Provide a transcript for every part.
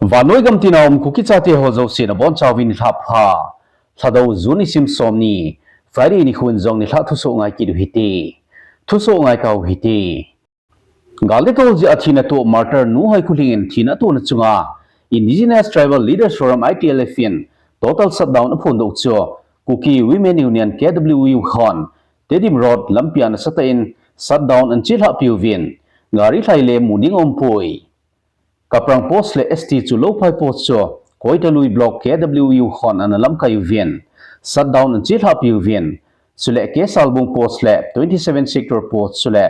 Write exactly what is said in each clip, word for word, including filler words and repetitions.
Vannoi gam tina um Kuki chate ho jouse nabonchauvin nilhah pha. Lhadou June nisim somni, Friday nikhon jong nilhah thusoh ngai kit u hite. Thusoh ngai tau hite. Gal le tol jeh a thina toh martyr Nu Hoikholhing in thina atohna chunga Indigenous Tribal Leaders Forum, I T L F in total shutdown aphondoh chu Kuki Women Union, K W U hon Tedim Road lampi a nasatah in shutdown ana chelhah piuvin, gari lhai le mu ding aumpoi. Kaprang Post le S T Chulhouphai Post chu Koitalui Block K W U hon ana lamkai uvin, shutdown ana chelhah piuvin, chule K Salbung Post le twenty seven Sector Post chule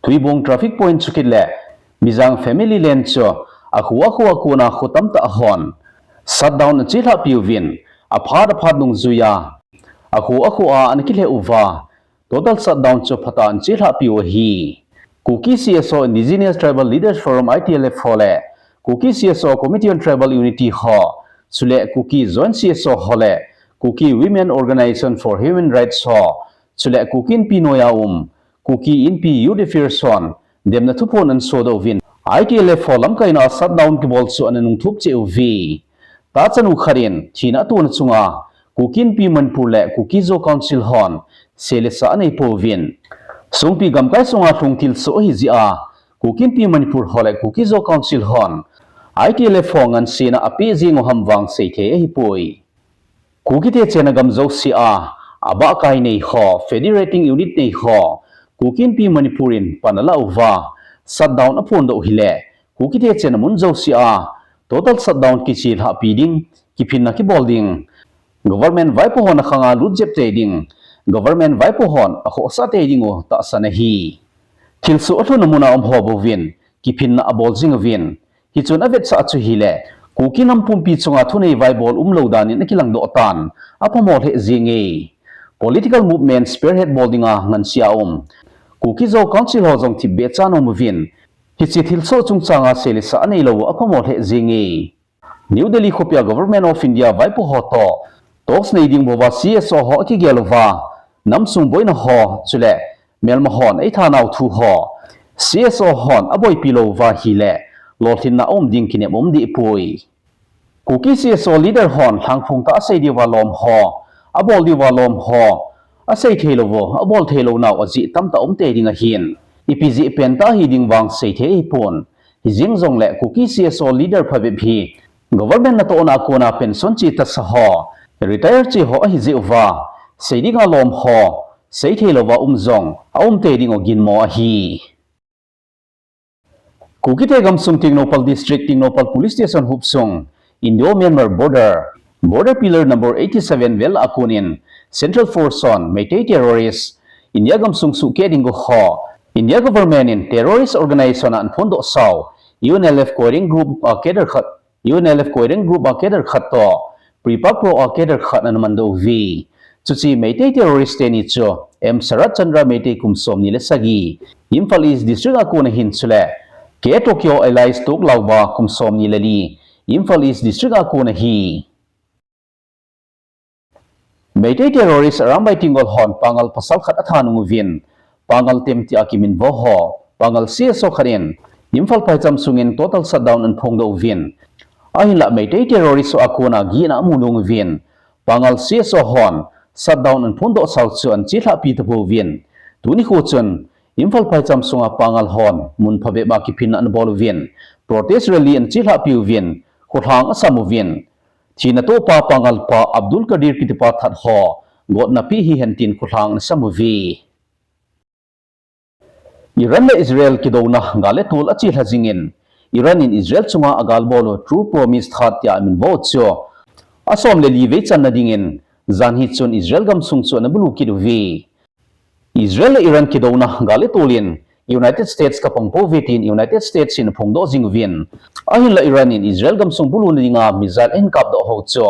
Tuibong Traffic Point chukit le Mijang Family Lane chu akhu akhu a kona kho tamtah hon shutdown ana chelhah piuvin, aphat aphat dungjuia akhu akhu a ana kilheh uva, total shutdown chu phatah in chelhah piu ahi. Kuki C S O, Indigenous Tribal Leaders Forum, I T L F ho le Kuki C S O Committee on Tribal Unity ho, chule Kuki Joint C S O ho le Kuki Women Organization for Human Rights ho, chule Kuki Inpi noiya um Kuki Inpi Youth Affairs hon demna thuphon ana sodoh uvin, I T L F ho lamkaina a shutdown kibol chu ana nungthup cheh uve. Tahchanu khat in thina atohna chunga Kuki Inpi Manipur le Kuki Zo Council hon seh le sah anei pouvin, songpi gamkai sunga lhung thilsoh ahi jeh a Kuki Inpi Manipur ho le Kuki Zo Council hon I T L F ho ngansena apeh jeng u ham vang seithei ahipoi. Kukite chenna gam jouse a, abahkai nei ho, federating unit nei ho, Kuki Inpi Manipur in pan ala uva, shutdown aphondoh hile, Kukite chenna mun jouse a total shutdown kichelhah pi ding, kiphinna kibol ding, government vaipo hon akhanga lut jep tei ding, government vaipo hon akhohsah tei ding u tahsan ahi. Thilsoh alhunna muna um ho bouvin kiphinna abol jing uvin, hichun avetsah chu hile, Kuki nam pumpi chunga thunei vaibol umlou dan in akilangdoh tan, aphamo lheh jenge. Political movement spearhead bol dinga ngansea um Kuki Zo Council ho jong thipbeh chan aum uvin, hiche thilsoh chungchanga seh le sah aneilou u aphamo lheh jenge. New Delhi khopia Government of India vaipo ho toh talks nei ding bouva C S O ho akigel uva, namsung boina ho chule melma hon eithanau thu ho C S O hon aboipi lou uva hile, lolhinna aum ding kinem aum dehpoi. Kuki C S O leader hon lhangphong tah asei diuva lom ho, abol diuva lom ho, asei theilou u, abol theilou nau ajeh tamtah um tei ding ahin, ipi jeh pentah hiding vang seithei ahipon. Hijeng jongle Kuki C S O leader phabep hi government natohna a kona pension che tasa ho, retire che ho ahi jeh uva, sei dinga lom ho, sei theilouva um jong aum tei ding u ginmo ahi. Kukite gamsung Tengnoupal District, Tengnoupal Police Station hopsung, Indo-Myanmar border, border pillar number eighty seven vel a konin Central Force hon Meitei terrorist India gamsung suhkeh ding ho, India government in terrorist organization a aphondoh sau U N L F Koireng group a cadre khat, U N L F Koireng group a cadre khat toh Prepa Kro a cadre khat ana mandoh uve. Chuche Meitei terrorist teni chu M Sarat Chandra Meitei kum somni le sagi, Imphal East District a kona hin chule K Tokyo alias Toklauba kum somni le li, Imphal East District a kona ahi. Meitei terrorist Arambai Tenggol hon Pangal pasal khat atha nung uvin, Pangal Tem tia kiminvo ho, Pangal C S O khat in Imphal phaicham sungin total shutdown ana phongdoh uvin, ahinlah Meitei terrorist ho a kona gihna amu nung uvin, Pangal C S O hon shutdown ana phongdoh sau chu ana chelhahpi tapouvin, tuni kho chun Imphal phaicham sunga Pangal hon mun phabep a kiphinna ana bol uvin, protest rally ana chelhahpi uvin, kholhang asam uvin, thina tohpa Pangal pa Abdul Kadir kitipa that ho gotna pe hihen tin kholhang ana sam uve. Iran le Israel kidouna gal le tol achelha jingin, Iran in Israel chunga agalbol u True Promise that tia aminvo u chu asom le li vei channa dingin, janhi chun Israel gamsung chu ana bulu kit uve. Israel le Iran kidouna gal le tol in United States kapang pouve tin United States in aphongdoh jing uvin, ahinlah Iran in Israel gamsung buluna dinga missile ahin kapdoh ho chu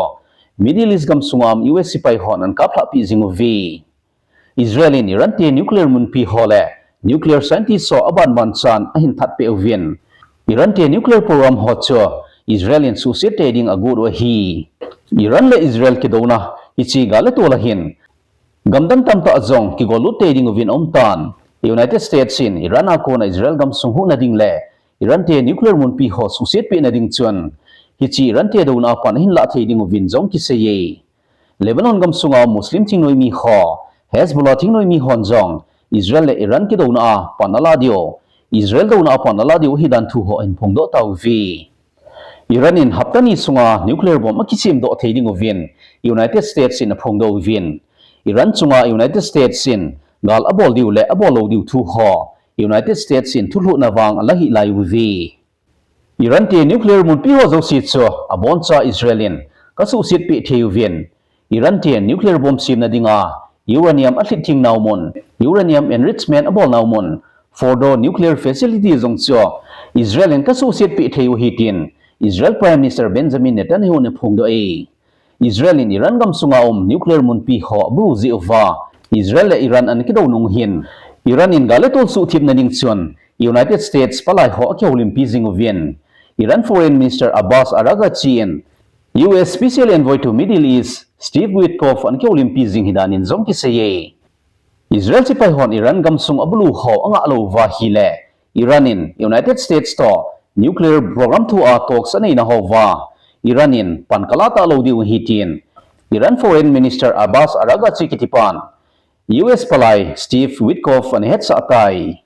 Middle East gamsunga um U S sepai hon ana kaplhahpi jing uve. Israel in Iran te nuclear munpi ho le nuclear scientist ho abanban chan ahin thatpeh uvin, Iran te nuclear program ho chu Israel in suhset tei ding agot u ahi. Iran le Israel kidouna hiche gal le tol a hin gamdang tamtah jong kigollut tei ding uvin aumtan, United States in Iran a kona Israel gamsung huhna ding le Iran te nuclear munpi ho suhsetpehna ding chun hiche Iran te douna a pan ahin lah thei ding uvin jong kiseiye. Lebanon gamsunga Muslim thingnoimi ho, Hezbollah thingnoimi hon jong Israel le Iran kidouna a pan ala diu, Israel douna a pan ala diu ahidan thu ho ahin phongdoh tauve. Iran in hapta ni sunga nuclear bomb akisemdoh thei ding uvin United States in aphongdoh uvin, Iran chunga United States in gal abol diu le abol lou diu thu ho United States in thulhuhna vang ala hih lai uve. Iran te nuclear munpi ho jouse chu aboncha Israel in kasuhset peh thei uvin, Iran te nuclear bomb semna dinga uranium alhit theng nau mun, uranium enrichment abol nau mun, Fordow nuclear facility jong chu Israel in kasuhset peh thei u ahi tin Israel Prime Minister Benjamin Netanyahu in aphongdoh e. Israel in Iran gamsunga um nuclear munpi ho abulu jeh uva Israel le Iran ana kidou nung hin, Iran in gal le tol suhthipna ding chun United States palai ho akihoulimpi jing uvin, Iran Foreign Minister Abbas Araghchi in U S Special Envoy to Middle East Steve Witkoff ana kihoulimpi jing ahidan in jong kiseiye. Israel sepai hon Iran gamsung abulu ho angah lou uva ahile, Iran in United States toh nuclear program thua talks aneina hoa Iran in pan kala talou diu ahi tin Iran Foreign Minister Abbas Araghchi kitipan U S palai Steve Witkoff ana hetsah tai.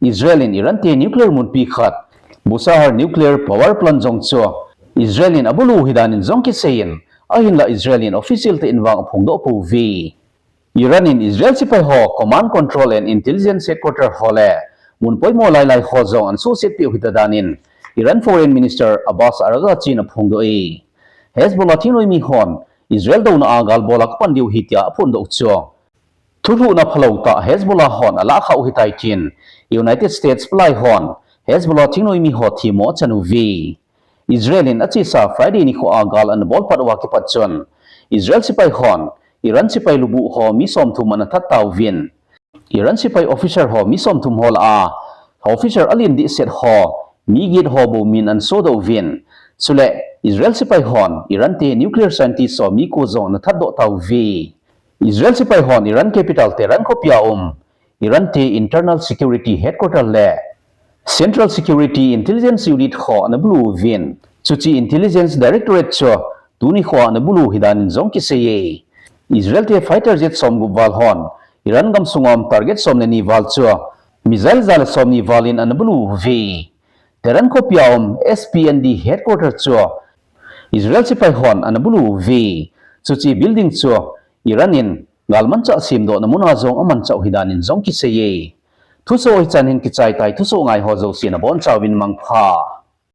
Israel in Iran te nuclear munpi khat, Bushehr nuclear power plant jong chu Israel in abulu ahidan in jong kiseiyin, ahinlah Israel in official tah in vang aphongdoh pouve. Iran in Israel sepai ho Command Control and Intelligence Headquarter ho le mun poimo lailai ho jong ana suhset peh u hita dan in Iran Foreign Minister Abbas Araghchi in aphongdoh e. Hezbollah thingnoimi hon Israel douna a gal bol a kapan diu ahi tia aphongdoh chu thulhuhna phalou tah Hezbollah hon alah khah u ahitai tin United States palai hon Hezbollah thingnoimi ho themmo achan uve. Israel in achesa Friday nikho a gal ana bol pat uva kipat chun Israel sepai hon Iran sepai lubuh ho mi somthum ana that tauvin, Iran sepai officer ho mi somthum ho lah a officer alen dehset ho mi get ho bou min ana sodoh uvin, chule Israel sepai hon Iran te nuclear scientist ho mi ko jong ana thatdoh tauve. Israel sepai hon Iran capital Tehran khopia um Iran te Internal Security Headquarter le Central Security Intelligence Unit ho ana bulu uvin, chuche Intelligence Directorate chu tuni nikho ana bulu ahidan in jong kiseiye. Israel te fighter jet somgup val hon Iran gamsunga um target som le ni val chu missile ja le somni val in ana bulu uve. Tehran khopia um S P N D headquarter chu Israel sepai hon ana bulu uve. Chuche building chu Iran in galmanchah semdohna muna jong amanchah u ahidan in jong kiseiye. Thusoh hichan hin kichai tai, thusoh ngai ho jousen abonchauvin mangpha.